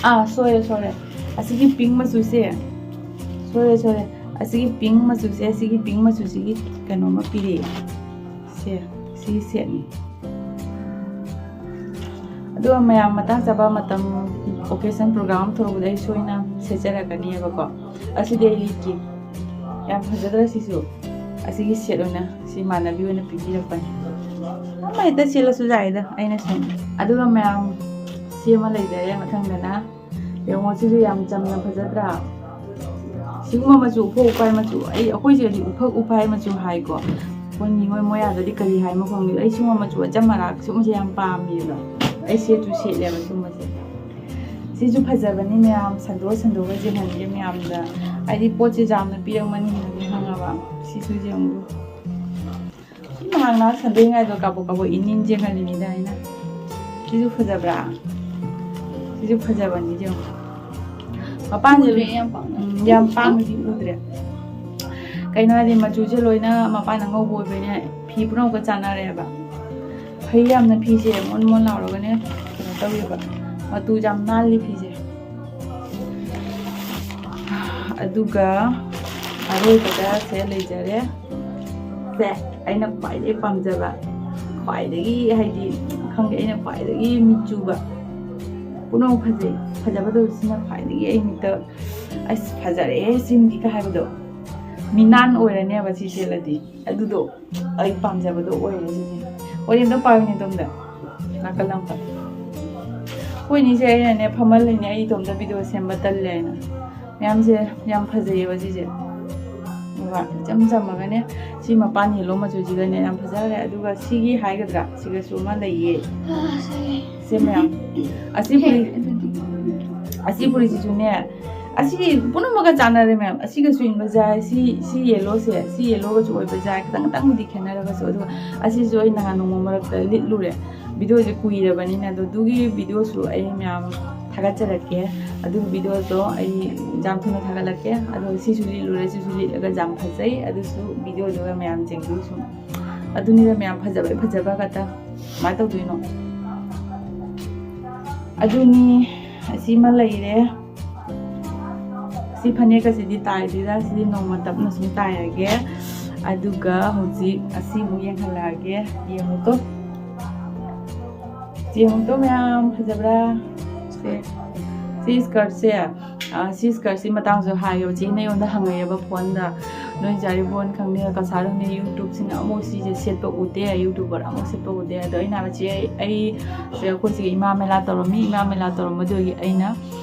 ꯑꯥ, ꯁꯣꯏꯔꯦ, ꯁꯣꯏꯔꯦ꯫ ꯑꯁꯤꯒꯤ ꯄꯤꯡ ꯃꯆꯨꯁꯦ, ꯁꯣꯏꯔꯦ, ꯁꯣꯏꯔꯦ꯫ ꯑꯁꯤꯒꯤ ꯄꯤꯡ ꯃꯆꯨꯁꯦ, ꯑꯁꯤꯒꯤ ꯄꯤꯡ ꯃꯆꯨꯁꯤꯒꯤ ꯀꯩꯅꯣꯝꯃ ꯄꯤꯔꯛꯑꯦ꯫ ꯁꯦ, ꯁꯤꯒꯤ ꯁꯦꯠꯅꯤ꯫ ꯑꯗꯨꯒ ꯃꯌꯥꯝ ꯃꯇꯥꯡ ꯆꯥꯕ ꯃꯇꯝ, occasion program ꯑꯃ ꯊꯣꯛꯂꯛꯄꯗ ꯑꯩ ꯁꯣꯏꯅ ꯁꯦꯠꯆꯔꯛꯀꯅꯤꯕꯀꯣ꯫ ꯑꯁꯤꯗꯤ ꯑꯩ ꯂꯤꯠꯀꯦ꯫ ꯌꯥꯝ ꯐꯖꯗ꯭ꯔꯥ ꯁꯤꯁꯨ? ꯑꯁꯤꯒꯤ ꯁꯦꯠ ꯑꯣꯏꯅ, ꯁꯤ ꯏꯃꯥꯟꯅꯕꯤ ꯑꯣꯏꯅ ꯄꯤꯕꯤꯔꯛꯄꯅꯤ꯫ ꯑꯃ ꯍꯦꯛꯇ ꯁꯦꯠꯂꯁꯨ ꯌꯥꯏꯗ, ꯑꯩꯅ ꯁꯨꯝ꯫ ꯑꯗꯨꯒ ꯃꯌꯥꯝ, ꯁꯤ ꯑꯃ ꯂꯩꯖꯔꯦ꯫ ꯃꯊꯪꯗꯅ ꯌꯦꯡꯉꯣ, ꯁꯤꯁꯨ ꯌꯥꯝ ꯆꯝꯅ ꯐꯖꯗ꯭ꯔꯥ? ꯁꯤꯒꯨꯝꯕ ꯃꯆꯨ, ꯎꯐꯛ ꯎꯐꯥꯏ ꯃꯆꯨ, ꯑꯩ, ꯑꯩꯈꯣꯏ ꯁꯤꯗꯗꯤ ꯎꯐꯛ ꯎꯐꯥꯏ ꯃꯆꯨ ꯍꯥꯏꯀꯣ꯫ ꯃꯣꯏ ꯃꯣꯏ ꯑꯥꯗꯗꯤ ꯀꯔꯤ ꯍꯥꯏꯅꯣ ꯈꯪꯗꯦ꯫ ꯑꯩ ꯁꯨꯝꯕ ꯃꯆꯨ ꯑꯆꯝ ꯑꯔꯥꯛ ꯁꯨꯝꯕꯁꯦ ꯌꯥꯝ ꯄꯥꯝꯃꯦꯕ꯫ ꯑꯩ ꯁꯦꯠꯁꯨ ꯁꯦꯠꯂꯦꯕ ꯁꯨꯝꯕꯁꯦ꯫ ꯁꯤꯁꯨ ꯐꯖꯕꯅꯤ ꯃꯌꯥꯝ, ꯁꯟꯗꯣꯛꯑ ꯁꯟꯗꯣꯛꯑꯒ ꯌꯦꯡꯍꯟꯒꯦ ꯃꯌꯥꯝꯗ꯫ ꯍꯥꯏꯗꯤ ꯄꯣꯠꯁꯦ ꯌꯥꯝꯅ ꯄꯤꯔꯛꯃꯅꯤ ꯍꯥꯏꯅ ꯈꯪꯉꯕ꯫ ꯁꯤꯁꯨ ꯌꯦꯡꯉꯨ꯫ ꯁꯨꯝ ꯉꯥꯏꯍꯥꯛ ꯉꯥꯏꯍꯥꯛ ꯁꯟꯗꯣꯛꯏꯉꯥꯏꯗꯣ ꯀꯥꯕꯣꯛ ꯀꯥꯕꯣꯛ ꯏꯅꯤꯡ ꯌꯦꯡꯍꯜꯂꯤꯅꯤꯗ ꯑꯩꯅ꯫ ꯁꯤꯁꯨ ꯐꯖꯕ꯭ꯔꯥ? ꯁꯤꯁꯨ ꯐꯖꯕꯅꯤ ꯌꯦꯡꯉꯨ꯫ ꯃꯄꯥꯟꯁꯦ ꯎꯗ꯭ꯔꯦ ꯌꯥꯝ ꯄꯥꯛꯅ꯫ ꯎꯝ, ꯌꯥꯝ ꯄꯥꯛꯅꯗꯤ ꯎꯗ꯭ꯔꯦ꯫ ꯀꯩꯅꯣ ꯍꯥꯏꯗꯤ ꯃꯆꯨꯁꯦ ꯂꯣꯏꯅ ꯃꯄꯥꯟ ꯑꯉꯧꯕ ꯑꯣꯏꯕꯅꯤꯅ ꯐꯤ ꯄꯨꯝꯅꯃꯛꯀ ꯆꯥꯟꯅꯔꯦꯕ꯫ ꯐꯩ ꯌꯥꯝꯅ ꯐꯤꯁꯦ ꯃꯣꯟ ꯃꯣꯟ ꯂꯥꯎꯔꯒꯅꯦ ꯀꯩꯅꯣ ꯇꯧꯋꯦꯕ꯫ ꯃꯇꯨ ꯌꯥꯝ ꯅꯥꯜꯂꯤ ꯐꯤꯁꯦ꯫ ꯑꯗꯨꯒ ꯑꯔꯣꯏꯕꯗ ꯁꯦ ꯂꯩꯖꯔꯦ꯫ ꯁꯦ ꯑꯩꯅ ꯈ꯭ꯋꯥꯏꯗꯒꯤ ꯄꯥꯝꯖꯕ, ꯈ꯭ꯋꯥꯏꯗꯒꯤ ꯍꯥꯏꯗꯤ ꯈꯪꯗꯦ, ꯑꯩꯅ ꯈ꯭ꯋꯥꯏꯗꯒꯤ ꯃꯤꯠ ꯆꯨꯕ꯫ ꯄꯨꯝꯅꯃꯛ ꯐꯖꯩ꯫ ꯐꯖꯕꯗꯣ ꯁꯤꯅ ꯈ꯭ꯋꯥꯏꯗꯒꯤ ꯑꯩ ꯃꯤꯠꯇ "ꯑꯁ ꯐꯖꯔꯦ ꯁꯤꯃꯗꯤ" ꯀ ꯍꯥꯏꯕꯗꯣ ꯃꯤꯅꯥꯟ ꯑꯣꯏꯔꯅꯦꯕ ꯁꯤ ꯁꯦꯠꯂꯗꯤ꯫ ꯑꯗꯨꯗꯣ ꯑꯩ ꯄꯥꯝꯖꯕꯗꯣ ꯑꯣꯏꯔꯦ ꯁꯤꯁꯦ꯫ ꯋꯥꯔꯤ ꯑꯝꯇ ꯄꯥꯎꯅꯦ ꯑꯗꯣꯝꯗ ꯅꯥꯀꯜ ꯑꯝꯗ꯫ ꯑꯩꯈꯣꯏꯅꯤꯁꯦ ꯑꯩꯅꯅꯦ ꯐꯝꯍꯜꯂꯤꯅꯦ, ꯑꯩ ꯏꯇꯣꯝꯇ ꯚꯤꯗꯤꯑꯣ ꯁꯦꯝꯕ ꯇꯜꯂꯦ ꯍꯥꯏꯅ꯫ ꯃꯌꯥꯝꯁꯦ ꯌꯥꯝ ꯐꯖꯩꯌꯦꯕ ꯁꯤꯁꯦ꯫ ꯑꯗꯨꯒ ꯏꯆꯝ ꯆꯝꯃꯒꯅꯦ ꯁꯤ ꯃꯄꯥꯟ ꯌꯦꯜꯂꯣ ꯃꯆꯨꯁꯤꯒꯅꯦ ꯌꯥꯝ ꯐꯖꯈ꯭ꯔꯦ꯫ ꯑꯗꯨꯒ ꯁꯤꯒꯤ ꯍꯥꯏꯒꯗ꯭ꯔꯥ, ꯁꯤꯒꯁꯨ ꯑꯃ ꯂꯩꯌꯦ꯫ ꯁꯦ ꯃꯌꯥꯝ, ꯑꯁꯤ ꯐꯨꯔꯤ, ꯑꯁꯤ ꯐꯨꯔꯤꯠꯁꯤꯁꯨꯅꯦ, ꯑꯁꯤ ꯄꯨꯝꯅꯃꯛꯀ ꯆꯥꯟꯅꯔꯦ ꯃꯌꯥꯝ꯫ ꯑꯁꯤꯒꯁꯨ ꯏꯟꯕ ꯌꯥꯏ, ꯁꯤ, ꯁꯤ ꯌꯦꯜꯂꯣꯁꯦ, ꯁꯤ ꯌꯦꯜꯂꯣꯒꯁꯨ ꯑꯣꯏꯕ ꯌꯥꯏ꯫ ꯈꯤꯇꯪ ꯈꯤꯇꯪꯕꯨꯗꯤ ꯈꯦꯠꯅꯔꯒꯁꯨ꯫ ꯑꯗꯨꯒ ꯑꯁꯤꯁꯨ ꯑꯩ ꯅꯍꯥꯟ ꯅꯣꯡꯃ ꯃꯔꯛꯇ ꯂꯤꯠꯂꯨꯔꯦ, ꯚꯤꯗꯤꯑꯣꯁꯦ ꯀꯨꯏꯔꯕꯅꯤꯅ꯫ ꯑꯗꯣ ꯑꯗꯨꯒꯤ ꯚꯤꯗꯤꯑꯣꯁꯨ ꯑꯩ ꯃꯌꯥꯝ ꯊꯥꯒꯠꯆꯔꯛꯀꯦ꯫ ꯑꯗꯨꯒꯤ ꯚꯤꯗꯤꯑꯣꯗꯣ ꯑꯩ ꯌꯥꯝ ꯊꯨꯅ ꯊꯥꯒꯠꯂꯛꯀꯦ꯫ ꯑꯗꯣ ꯁꯤꯁꯨ ꯂꯤꯠꯂꯨꯔꯦ, ꯁꯤꯁꯨ ꯂꯤꯠꯂꯒ ꯌꯥꯝ ꯐꯖꯩ꯫ ꯑꯗꯨꯁꯨ ꯚꯤꯗꯤꯑꯣꯗꯨꯒ ꯃꯌꯥꯝ ꯌꯦꯡꯕꯤꯌꯨ ꯁꯨꯝ꯫ ꯑꯗꯨꯅꯤꯗ ꯃꯌꯥꯝ, ꯐꯖꯕꯩ ꯐꯖꯕ ꯈꯛꯇ꯫ ꯀꯃꯥꯏꯅ ꯇꯧꯗꯣꯏꯅꯣ? ꯑꯗꯨꯅꯤ, ꯑꯁꯤꯃ ꯂꯩꯔꯦ꯫ ꯁꯤ ꯐꯅꯦꯛ ꯑꯁꯤꯗꯤ ꯇꯥꯏꯗ꯭ꯔꯤꯗ, ꯁꯤꯗꯤ ꯅꯣꯡꯃ ꯇꯞꯅ ꯁꯨꯝ ꯇꯥꯏꯔꯒꯦ꯫ ꯑꯗꯨꯒ ꯍꯧꯖꯤꯛ ꯑꯁꯤꯃꯨꯛ ꯌꯦꯡꯍꯜꯂꯛꯑꯒꯦ꯫ ꯌꯦꯡꯉꯨꯀꯣ꯫ ꯌꯦꯡꯉꯨꯀꯣ ꯃꯌꯥꯝ, ꯐꯖꯕ꯭ꯔꯥ? ꯁꯦ, ꯁꯤ skirtꯁꯦ, ꯑ, ꯁꯤ skirtꯁꯤ ꯃꯇꯥꯡꯁꯨ ꯍꯥꯏꯌꯦꯕ꯫ ꯆꯦꯅ ꯑꯩꯉꯣꯟꯗ ꯍꯪꯉꯛꯑꯦꯕ phoneꯗ, "ꯅꯣꯏ ꯆꯥꯔꯤꯕꯣꯟ ꯈꯪꯗꯦ, ꯀꯁꯥꯔ ꯈꯪꯗꯦ, YouTubeꯁꯤꯅ ꯑꯃꯨꯛ ꯁꯤꯁꯦ ꯁꯦꯠꯄ ꯎꯗꯦ, YouTuber ꯑꯃꯨꯛ ꯁꯦꯠꯄ ꯎꯗꯦ"꯫ ꯑꯗꯣ ꯑꯩꯅ ꯍꯥꯏꯕ, "ꯆꯦ, ꯑꯩ, ꯑꯩ, ꯑꯩꯈꯣꯏ ꯆꯦ ꯏꯃꯥ ꯃꯦꯂꯥ ꯇꯧꯔꯝꯃꯤ, ꯏꯃꯥ ꯃꯦꯂꯥ ꯇꯧꯔꯝꯕꯗꯨꯒꯤ ꯑꯩꯅ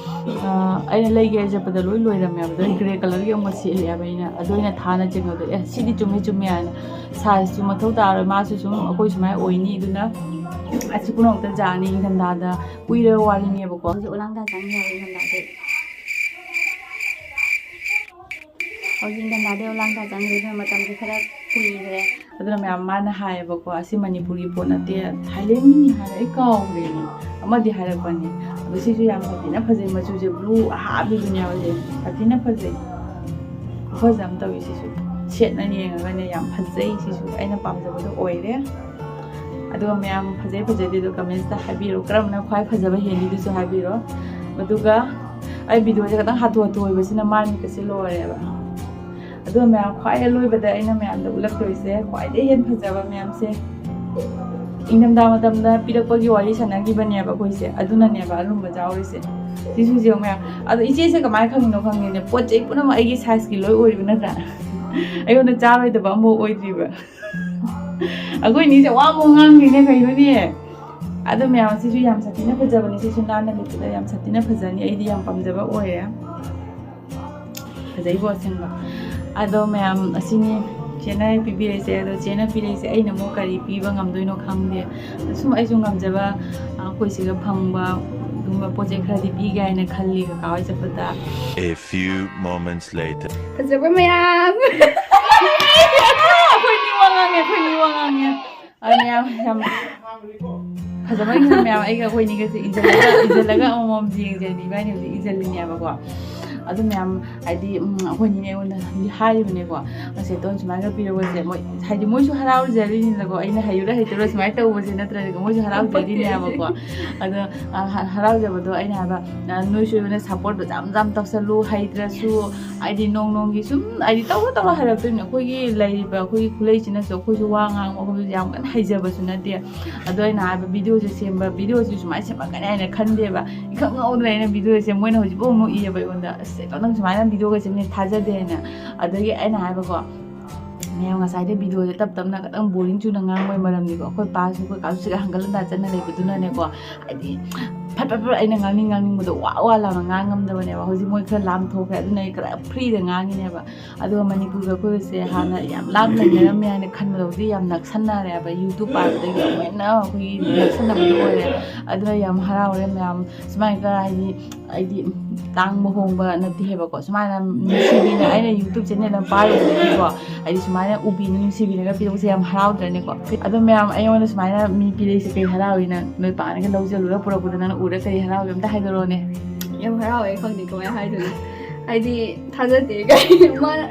ꯑꯩꯅ ꯂꯩꯒꯦ ꯍꯥꯏ ꯆꯠꯄꯗ ꯂꯣꯏ ꯂꯣꯏꯔꯝꯃꯦꯕ꯫ ꯑꯗꯣ ꯒ꯭ꯔꯦ ꯀꯂꯔꯒꯤ ꯑꯃꯨꯛ ꯁꯦꯠꯂꯦꯕ ꯑꯩꯅ꯫ ꯑꯗꯣ ꯑꯩꯅ ꯊꯥꯅ ꯆꯦꯟꯕꯗꯣ, "ꯑꯦ, ꯁꯤꯗꯤ ꯆꯨꯝꯃꯦ, ꯆꯨꯝꯃꯦ" ꯍꯥꯏꯅ꯫ ꯁꯥꯏꯖꯁꯨ ꯃꯊꯧ ꯇꯥꯔꯣꯏ, ꯃꯥꯁꯨ ꯁꯨꯝ ꯑꯩꯈꯣꯏ ꯁꯨꯃꯥꯏꯅ ꯑꯣꯏꯅꯤ꯫ ꯑꯗꯨꯅ ꯑꯁꯤ ꯄꯨꯝꯅꯃꯛꯇ ꯖꯥꯅꯤ, ꯏꯪꯊꯝꯊꯥꯗ ꯀꯨꯏꯔꯕ ꯋꯥꯔꯤꯅꯦꯕꯀꯣ꯫ ꯍꯧꯖꯤꯛ ꯑꯣꯂꯥꯡ ꯊꯥ ꯆꯪꯉꯤ ꯍꯥꯏꯕ ꯏꯪꯊꯝꯊꯥꯗꯩ꯫ ꯍꯧꯖꯤꯛ ꯏꯪꯊꯝꯊꯥꯗꯩ ꯑꯣꯂꯥꯡ ꯊꯥ ꯆꯪꯈ꯭ꯔꯦ, ꯑꯗꯨꯅ ꯃꯇꯝꯁꯦ ꯈꯔ ꯀꯨꯏꯈ꯭ꯔꯦ꯫ ꯑꯗꯨꯅ ꯃꯌꯥꯝ, ꯃꯥꯅ ꯍꯥꯏꯌꯦꯕꯀꯣ, "ꯑꯁꯤ ꯃꯅꯤꯄꯨꯔꯒꯤ ꯄꯣꯠ ꯅꯠꯇꯦ, ꯊꯥꯏꯂꯦꯟꯒꯤꯅꯤ" ꯍꯥꯏꯔ, ꯑꯩ ꯀꯥꯎꯈ꯭ꯔꯦꯅꯦ꯫ ꯑꯃꯗꯤ ꯍꯥꯏꯔꯛꯄꯅꯤ꯫ ꯑꯗꯣ ꯁꯤꯁꯨ ꯌꯥꯝ ꯁꯥꯊꯤꯅ ꯐꯖꯩ, ꯃꯆꯨꯁꯦ ꯕ꯭ꯂꯨ ꯑꯍꯥꯕꯤꯗꯨꯅꯦꯕ, ꯁꯦ ꯁꯥꯊꯤꯅ ꯐꯖꯩ꯫ ꯈꯨꯐꯖ ꯑꯃ ꯇꯧꯋꯤ ꯁꯤꯁꯨ꯫ ꯁꯦꯠꯅ ꯌꯦꯡꯉꯒꯅꯦ ꯌꯥꯝ ꯐꯖꯩ꯫ ꯁꯤꯁꯨ ꯑꯩꯅ ꯄꯥꯝꯖꯕꯗꯣ ꯑꯣꯏꯔꯦ꯫ ꯑꯗꯨꯒ ꯃꯌꯥꯝ ꯐꯖꯩ ꯐꯖꯗꯦꯗꯣ ꯀꯃꯦꯟꯁꯇ ꯍꯥꯏꯕꯤꯔꯣ, ꯀꯔꯝꯕꯅ ꯈ꯭ꯋꯥꯏ ꯐꯖꯕ ꯍꯦꯜꯂꯤꯗꯨꯁꯨ ꯍꯥꯏꯕꯤꯔꯣ꯫ ꯑꯗꯨꯒ ꯑꯩ ꯚꯤꯗꯤꯑꯣꯁꯦ ꯈꯤꯇꯪ ꯍꯥꯊꯨ ꯍꯥꯊꯨ ꯑꯣꯏꯕꯁꯤꯅ ꯃꯥꯏ ꯃꯤꯠꯀꯁꯦ ꯂꯣꯏꯔꯦꯕ꯫ ꯑꯗꯨꯒ ꯃꯌꯥꯝ ꯈ꯭ꯋꯥꯏ ꯑꯂꯣꯏꯕꯗ ꯑꯩꯅ ꯃꯌꯥꯝꯗ ꯎꯠꯂꯛꯇꯣꯏꯁꯦ, ꯈ꯭ꯋꯥꯏꯗꯩ ꯍꯦꯟꯅ ꯐꯖꯕ ꯃꯌꯥꯝꯁꯦ, ꯏꯪꯊꯝꯊꯥ ꯃꯇꯝꯗ ꯄꯤꯔꯛꯄꯒꯤ ꯋꯥꯔꯤ ꯁꯥꯟꯅꯈꯤꯕꯅꯦꯕ ꯑꯩꯈꯣꯏꯁꯦ, ꯑꯗꯨꯅꯅꯦꯕ ꯑꯔꯨꯝꯕ ꯆꯥꯎꯔꯤꯁꯦ꯫ ꯁꯤꯁꯨ ꯌꯦꯡꯉꯨ ꯃꯌꯥꯝ꯫ ꯑꯗꯣ ꯏꯆꯦꯁꯦ ꯀꯃꯥꯏꯅ ꯈꯪꯉꯤꯅꯣ ꯈꯪꯗꯦꯅꯦ, ꯄꯣꯠ ꯆꯩ ꯄꯨꯝꯅꯃꯛ ꯑꯩꯒꯤ ꯁꯥꯏꯖꯀꯤ ꯂꯣꯏ ꯑꯣꯏꯔꯤꯕ ꯅꯠꯇ꯭ꯔꯥ? ꯑꯩꯉꯣꯟꯗ ꯆꯥꯔꯣꯏꯗꯕ ꯑꯃꯐꯥꯎ ꯑꯣꯏꯗ꯭ꯔꯤꯕ꯫ ꯑꯩꯈꯣꯏꯅꯤꯁꯦ ꯋꯥ ꯑꯃꯐꯥꯎ ꯉꯥꯡꯗ꯭ꯔꯤꯅꯦ ꯀꯩꯅꯣꯅꯦ꯫ ꯑꯗꯣ ꯃꯌꯥꯝ, ꯁꯤꯁꯨ ꯌꯥꯝ ꯁꯥꯊꯤꯅ ꯐꯖꯕꯅꯤ, ꯁꯤꯁꯨ ꯅꯥꯟꯅ ꯂꯤꯠꯄꯗ ꯌꯥꯝ ꯁꯥꯊꯤꯅ ꯐꯖꯅꯤ, ꯑꯩꯗꯤ ꯌꯥꯝ ꯄꯥꯝꯖꯕ ꯑꯣꯏꯔꯦ꯫ ꯐꯖꯩꯀꯣ ꯑꯁꯦꯡꯕ꯫ ꯑꯗꯣ ꯃꯌꯥꯝ, ꯑꯁꯤꯅꯤ ꯆꯦꯅ ꯄꯤꯕꯤꯔꯛꯏꯁꯦ꯫ ꯑꯗꯣ ꯆꯦꯅ ꯄꯤꯔꯛꯏꯁꯦ ꯑꯩꯅ ꯑꯃꯨꯛ ꯀꯔꯤ ꯄꯤꯕ ꯉꯝꯗꯣꯏꯅꯣ ꯈꯪꯗꯦ꯫ ꯁꯨꯝ ꯑꯩꯁꯨ ꯉꯝꯖꯕ, ꯑ, ꯑꯩꯈꯣꯏ ꯁꯤꯒ ꯐꯪꯕ ꯑꯗꯨꯒꯨꯝꯕ ꯄꯣꯠ ꯆꯩ ꯈꯔꯗꯤ ꯄꯤꯒꯦ ꯍꯥꯏꯅ ꯈꯜꯂꯤ ꯀꯀꯥ ꯍꯣꯏ ꯆꯠꯄꯗ꯫ A few moments later. ꯐꯖꯕ ꯃꯌꯥꯝ꯫ ꯑꯩꯈꯣꯏꯅꯤ ꯋꯥ ꯉꯥꯡꯉꯦ, ꯑꯩꯈꯣꯏꯅꯤ ꯋꯥ ꯉꯥꯡꯉꯦ꯫ ꯑꯗꯨ ꯃꯌꯥꯝ ꯌꯥꯝ ꯐꯖꯕ ꯏꯟꯖꯜ ꯃꯌꯥꯝ ꯑꯩꯒ ꯑꯩꯈꯣꯏꯅꯤꯒꯁꯦ ꯏꯟꯖꯜꯂꯒ, ꯏꯟꯖꯜꯂꯒ ꯑꯃꯃꯝ ꯌꯦꯡꯖꯦꯅ ꯏꯕꯥꯅꯤ ꯍꯧꯖꯤꯛ ꯏꯟꯖꯜꯂꯤꯅꯦꯕꯀꯣ꯫ ꯑꯗꯨ ꯃꯌꯥꯝ ꯍꯥꯏꯗꯤ, ꯎꯝ, ꯑꯩꯈꯣꯏꯅꯤꯅꯦ ꯑꯩꯉꯣꯟꯗ ꯍꯥꯏꯔꯤꯕꯅꯦꯀꯣ, "ꯁꯦꯇꯣꯟ ꯁꯨꯃꯥꯏꯅ ꯄꯤꯔꯛꯑꯣꯁꯦ", ꯃꯣꯏ ꯍꯥꯏꯗꯤ ꯃꯣꯏꯁꯨ ꯍꯔꯥꯎꯖꯔꯤꯅꯤꯅꯀꯣ, ꯑꯩꯅ ꯍꯩꯔꯨꯔꯥ ꯍꯩꯇ꯭ꯔꯨꯔꯥ ꯁꯨꯃꯥꯏꯅ ꯇꯧꯕꯁꯦ ꯅꯠꯇ꯭ꯔꯗꯤ ꯃꯣꯏꯁꯨ ꯍꯔꯥꯎꯖꯔꯤꯅꯦꯕꯀꯣ꯫ ꯑꯗꯣ, ꯑ, ꯍ-, ꯍꯔꯥꯎꯖꯕꯗꯣ ꯑꯩꯅ ꯍꯥꯏꯕ, ꯑ, "ꯅꯣꯏꯁꯨ ꯑꯩꯉꯣꯟꯗ ꯁꯞꯄꯣꯔꯠꯇꯣ ꯌꯥꯝ ꯌꯥꯝ ꯇꯧꯁꯜꯂꯨ, ꯍꯩꯇ꯭ꯔꯁꯨ ꯍꯥꯏꯗꯤ ꯅꯣꯡ ꯅꯣꯡꯒꯤ ꯁꯨꯝ ꯍꯥꯏꯗꯤ ꯇꯧꯔ ꯇꯧꯔ ꯍꯩꯔꯛꯇꯣꯏꯅꯦ꯫ ꯑꯩꯈꯣꯏꯒꯤ ꯂꯩꯔꯤꯕ ꯑꯩꯈꯣꯏꯒꯤ ꯈꯨꯂꯩꯁꯤꯅꯁꯨ ꯑꯩꯈꯣꯏꯁꯨ ꯋꯥ ꯉꯥꯡꯕ ꯈꯣꯠꯄꯁꯨ ꯌꯥꯝ ꯀꯟꯅ ꯍꯩꯖꯕꯁꯨ ꯅꯠꯇꯦ꯫ ꯑꯗꯣ ꯑꯩꯅ ꯍꯥꯏꯕ ꯚꯤꯗꯤꯑꯣꯁꯦ ꯁꯦꯝꯕ, ꯚꯤꯗꯤꯑꯣꯁꯦ ꯁꯨꯃꯥꯏꯅ ꯁꯦꯝꯃꯛꯀꯅꯤ ꯍꯥꯏꯅ ꯈꯟꯗꯦꯕ꯫ ꯏꯈꯪ ꯈꯪꯍꯧꯗꯅ ꯑꯩꯅ ꯚꯤꯗꯤꯑꯣꯁꯦ ꯁꯦꯝ-, ꯃꯣꯏꯅ ꯍꯧꯖꯤꯛꯐꯥꯎ ꯅꯣꯛꯏꯑꯕ ꯑꯩꯉꯣꯟꯗ, "ꯑꯁ, ꯅꯪ ꯁꯨꯃꯥꯏꯅ ꯚꯤꯗꯤꯑꯣꯒ ꯁꯦꯝꯅꯤ ꯊꯥꯖꯗꯦ" ꯍꯥꯏꯅ꯫ ꯑꯗꯒꯤ ꯑꯩꯅ ꯍꯥꯏꯕꯀꯣ, ꯃꯌꯥꯝ, ꯉꯁꯥꯏꯗꯩ ꯚꯤꯗꯤꯑꯣꯁꯦ ꯇꯞ ꯇꯞꯅ ꯈꯤꯇꯪ ꯕꯣꯔꯤꯡ ꯆꯨꯅ ꯉꯥꯡꯕꯩ ꯃꯔꯝꯅꯤꯀꯣ, ꯑꯩꯈꯣꯏ ꯄꯥꯁꯨ ꯑꯩꯈꯣꯏ ꯀꯥꯁꯨ ꯁꯤꯗ ꯍꯪꯒꯠ ꯍꯟꯗ ꯆꯠꯅ ꯂꯩꯕꯗꯨꯅꯅꯦꯀꯣ, ꯍꯥꯏꯗꯤ ꯐꯠ ꯐꯠ ꯐꯠ ꯑꯩꯅ ꯉꯥꯡꯅꯤꯡ ꯉꯥꯡꯅꯤꯡꯕꯗꯣ ꯋꯥ ꯋꯥ ꯂꯥꯎꯅ ꯉꯥꯡ ꯉꯝꯗꯕꯅꯦꯕ꯫ ꯍꯧꯖꯤꯛ ꯃꯣꯏ ꯈꯔ ꯂꯥꯝ ꯊꯣꯛꯈ꯭ꯔꯦ, ꯑꯗꯨꯅ ꯑꯩ ꯈꯔ ꯐ꯭ꯔꯤꯗ ꯉꯥꯡꯉꯤꯅꯦꯕ꯫ ꯑꯗꯨꯒ ꯃꯅꯤꯄꯨꯔꯒ ꯑꯩꯈꯣꯏꯒꯁꯦ ꯍꯥꯟꯅ ꯌꯥꯝ ꯂꯥꯞꯅ ꯂꯩꯅꯔꯝꯃꯦ ꯍꯥꯏꯅ ꯈꯟꯕꯗꯣ ꯍꯧꯖꯤꯛ ꯌꯥꯝ ꯅꯛꯁꯟꯅꯔꯦꯕ꯫ ꯌꯨꯇ꯭ꯌꯨꯕ ꯄꯥꯏꯕꯗꯒꯤ ꯑꯃꯨꯛ ꯍꯦꯟꯅ ꯑꯩꯈꯣꯏꯒꯤ ꯅꯛꯁꯟꯅꯕꯗꯣ ꯑꯣꯏꯔꯦ꯫ ꯑꯗꯨꯅ ꯌꯥꯝ ꯍꯔꯥꯎꯔꯦ ꯃꯌꯥꯝ꯫ ꯁꯨꯃꯥꯏꯅ ꯍꯥꯏꯗꯤ, ꯍꯥꯏꯗꯤ ꯇꯥꯡꯕ ꯍꯣꯡꯕ ꯅꯠꯇꯦ ꯍꯥꯏꯕꯀꯣ, ꯁꯨꯃꯥꯏꯅ ꯅꯨꯡꯁꯤꯕꯤꯅ ꯑꯩꯅ ꯌꯨꯇ꯭ꯌꯨꯕ ꯆꯦꯅꯦꯜ ꯑꯃ ꯄꯥꯏꯔꯨꯕꯗꯒꯤꯀꯣ, ꯍꯥꯏꯗꯤ ꯁꯨꯃꯥꯏꯅ ꯎꯕꯤꯅ ꯅꯨꯡꯁꯤꯕꯤꯅꯒ ꯄꯤꯔꯛꯄꯁꯦ ꯌꯥꯝ ꯍꯔꯥꯎꯗ꯭ꯔꯅꯦꯀꯣ? ꯑꯗꯣ ꯃꯌꯥꯝ, ꯑꯩꯉꯣꯟꯗ ꯁꯨꯃꯥꯏꯅ ꯃꯤ ꯄꯤꯔꯛꯏꯁꯦ ꯀꯩ ꯍꯔꯥꯎꯏ? ꯅꯪ ꯅꯣꯏ ꯄꯥꯅꯒ ꯂꯧꯖꯔꯨꯔ ꯄꯨꯔꯛꯄꯗ ꯅꯪꯅ ꯎꯔ ꯀꯔꯤ ꯍꯔꯥꯎꯒꯦ? ꯑꯝꯇ ꯍꯥꯏꯗꯣꯔꯛꯑꯣꯅꯦ꯫ ꯌꯥꯝ ꯍꯔꯥꯎꯋꯦ, ꯈꯪꯗꯦ ꯀꯃꯥꯏꯅ ꯍꯥꯏꯗꯣꯏꯅꯣ꯫ ꯍꯥꯏꯗꯤ ꯊꯥꯖꯗꯦ ꯀꯩ ꯃꯥꯅ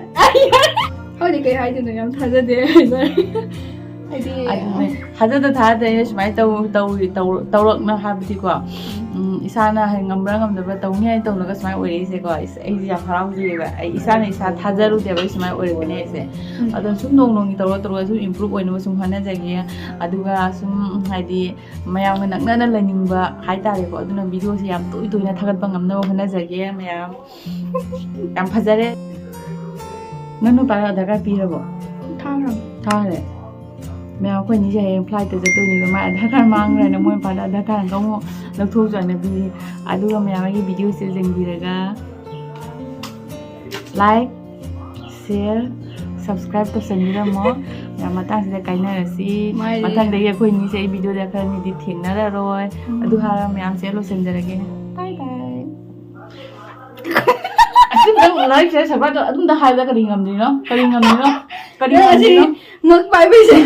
ꯈꯪꯗꯦ ꯀꯩ ꯍꯥꯏꯗꯣꯏꯅꯣ, ꯌꯥꯝ ꯊꯥꯖꯗꯦ ꯍꯥꯏꯇꯥꯔꯦ꯫ ꯍꯥꯏꯗꯤ ꯑꯗꯨꯅꯦ, ꯊꯥꯖꯗ ꯊꯥꯖꯗ ꯑꯩꯅ ꯁꯨꯃꯥꯏꯅ ꯇꯧ ꯇꯧꯔꯤ ꯇꯧ- ꯇꯧꯔꯛꯅ ꯍꯥꯏꯕꯗꯤꯀꯣ, ꯎꯝ, ꯏꯁꯥꯅ ꯍꯥꯏ ꯉꯝꯕ꯭ꯔꯥ ꯉꯝꯗꯕ꯭ꯔꯥ ꯇꯧꯅꯤ ꯍꯥꯏꯅ ꯇꯧꯅꯒ ꯁꯨꯃꯥꯏꯅ ꯑꯣꯏꯔꯛꯏꯁꯦꯀꯣ꯫ ꯏꯁ, ꯑꯩꯁꯦ ꯌꯥꯝ ꯍꯔꯥꯎꯖꯩꯑꯕ꯫ ꯑꯩ ꯏꯁꯥꯅ ꯏꯁꯥ ꯊꯥꯖꯔꯨꯗꯦꯕ ꯑꯩ ꯁꯨꯃꯥꯏꯅ ꯑꯣꯏꯔꯛꯀꯅꯤ ꯍꯥꯏꯁꯦ꯫ ꯎꯝ꯫ ꯑꯗꯣ ꯁꯨꯝ ꯅꯣꯡ ꯅꯣꯡꯒꯤ ꯇꯧꯔ ꯇꯧꯔꯒ ꯁꯨꯝ ꯏꯝꯄ꯭ꯔꯨꯞ ꯑꯣꯏꯅꯕ ꯁꯨꯝ ꯍꯣꯠꯅꯖꯒꯦ꯫ ꯑꯗꯨꯒ ꯁꯨꯝ ꯍꯥꯏꯗꯤ ꯃꯌꯥꯝꯒ ꯅꯛꯅꯅ ꯂꯩꯅꯤꯡꯕ ꯍꯥꯏꯇꯥꯔꯦꯀꯣ꯫ ꯑꯗꯨꯅ ꯚꯤꯗꯤꯑꯣꯁꯦ ꯌꯥꯝ ꯇꯣꯏ ꯇꯣꯏꯅ ꯊꯥꯒꯠꯄ ꯉꯝꯅꯕ ꯍꯣꯠꯅꯖꯒꯦ ꯃꯌꯥꯝ꯫ ꯌꯥꯝ ꯐꯖꯔꯦ꯫ ꯅꯪ ꯅꯨꯄꯥꯗ ꯑꯙꯥꯔ ꯀꯥꯔꯗ ꯄꯤꯔꯕꯣ? ꯊꯥꯈ꯭ꯔꯕ? ꯊꯥꯈ꯭ꯔꯦ꯫ ꯃꯌꯥꯝ, ꯑꯩꯈꯣꯏ ꯑꯅꯤꯁꯦ ꯍꯌꯦꯡ ꯐ꯭ꯂꯥꯏꯠꯇ ꯆꯠꯇꯣꯏꯅꯦꯕ꯫ ꯃꯥ ꯑꯙꯥꯔ ꯀꯥꯔꯗ ꯃꯥꯡꯈ꯭ꯔꯦꯅ ꯃꯣꯏ ꯃꯄꯥꯗ ꯑꯙꯥꯔ ꯀꯥꯔꯗ ꯑꯃꯨꯛ ꯂꯧꯊꯣꯛꯆꯅ ꯄꯤꯔꯤ꯫ ꯑꯗꯨꯒ ꯃꯌꯥꯝ ꯑꯩꯒꯤ ꯚꯤꯗꯤꯑꯣꯁꯦ ꯌꯦꯡꯕꯤꯔꯒ ꯂꯥꯏꯛ, ꯁꯤꯌꯔ, ꯁꯕꯁꯀ꯭ꯔꯥꯏꯕ ꯇꯧꯁꯟꯕꯤꯔꯝꯃꯣ꯫ ꯃꯌꯥꯝ, ꯃꯇꯥꯡꯁꯤꯗ ꯀꯥꯏꯅꯔꯁꯤ꯫ ꯃꯥꯏ ꯃꯊꯪꯗꯒꯤ ꯑꯩꯈꯣꯏ ꯑꯅꯤꯁꯦ ꯑꯩ ꯚꯤꯗꯤꯑꯣꯗ ꯈꯔ ꯑꯅꯤꯗꯤ ꯊꯦꯡꯅꯔꯔꯣꯏ꯫ ꯎꯝ꯫ ꯑꯗꯨ ꯍꯥꯏꯔꯒ ꯃꯌꯥꯝꯁꯦ ꯂꯣꯏꯁꯤꯟꯖꯔꯒꯦ꯫ ꯕꯥꯏ ꯕꯥꯏ꯫ ꯑꯗꯨꯝ ꯅꯪ ꯂꯥꯏꯛ, ꯁꯤꯌꯔ, ꯁꯕꯁꯀ꯭ꯔꯥꯏꯕ ꯇꯧ-, ꯑꯗꯨꯝꯇ ꯍꯥꯏꯕꯗ ꯀꯔꯤ ꯉꯝꯗ꯭ꯔꯤꯅꯣ? ꯀꯔꯤ ꯉꯝꯗ꯭ꯔꯤꯅꯣ? ꯀꯔꯤ ꯅꯪ ꯑꯁꯤ ꯉꯝꯗ꯭ꯔꯤꯅꯣ? ꯉꯛ ꯄꯥꯏꯕꯩꯁꯦ꯫